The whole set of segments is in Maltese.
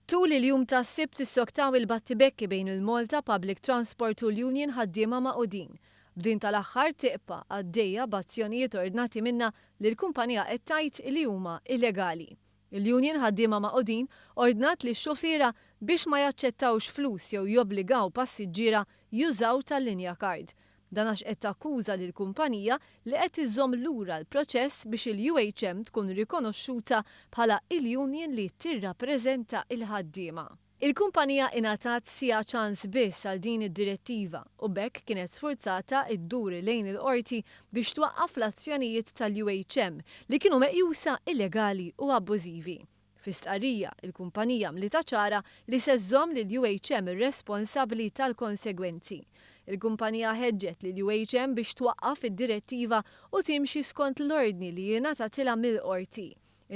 Tul il-jum tas-Sibt issoktaw il-battibekki bejn il-Malta Public Transport u l-Union Ħaddiema Magħqudin. B'din tal-aħħar tibqa' għaddejja b'azzjonijiet ordnati minnha li l-kumpanija qed tgħid li huma illegali. Il-Union Ħaddiema Magħqudin ordnat lix-xufiera biex ma jaċċettawx flus jew jobbligaw passiġġiera jużaw tal-linja card. Dan għax qed takkuża lill-kumpanija li qed iżżomm lura l-proċess biex il-UHM tkun rikonoxxuta bħala il-union li tirrappreżenta il-ħaddiema. Il-kumpanija ingħatat siegħa ċans biss għal din id-direttiva u b'hekk kienet sfurzata ddur lejn il-qorti biex twaqqaf l-azzjonijiet tal-UHM li kienu meqjusa illegali u abbużivi. Fi stqarrija, il-kumpanija għamlitha ċara li se żżomm lill-UHM responsabbli tal-konsegwenzi. Il-kumpanija ħeġġet lill-UHM biex twaqqaf id-direttiva u timxi skont l-ordni li jingħatatilha mill-qorti.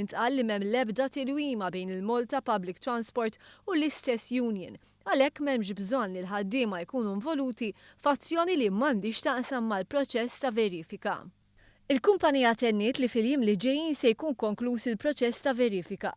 Intqal li m'hemm l-ebda tilwima bejn il-Malta Public Transport u l-istess union, għalhekk m'hemmx bżonn li l-ħaddiema jkunu involuti f'azzjoni li m'għandhiex x'taqsam mal-proċess ta' verifika. Il-kumpanija tenniet li fil-jiem li ġejjin se jkun konkluż il-proċess ta' verifika.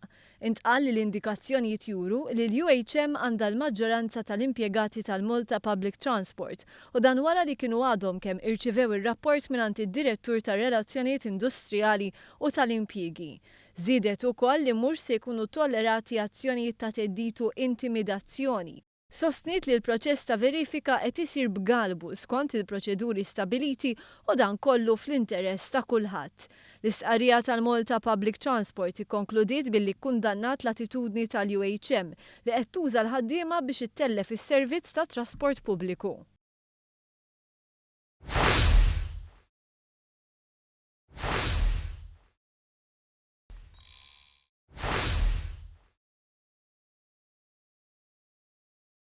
Intqal li l-indikazzjonijiet juru li l-UHM għandha l-maġġoranza tal-impjegati tal-Malta Public Transport u dan wara li kienu għadhom kemm irċivew ir-rapport mingħand id-Direttur tar-Relazzjonijiet Industrijali u tal-Impjiegi. Żiedet ukoll li mhux se jkunu tollerati azzjonijiet ta' theddid u intimidazzjoni. Sostniet li l-proċess ta' verifika qed isir b'galbu skont il-proċeduri stabbiliti u dan kollu fl-interess ta' kulħadd. L-istqarrija tal-Malta Public Transport ikkonkludiet billi kkundannat l-attitudni tal-UHM li qed tuża l-ħaddiema biex ittellef is-servizz ta' trasport pubbliku.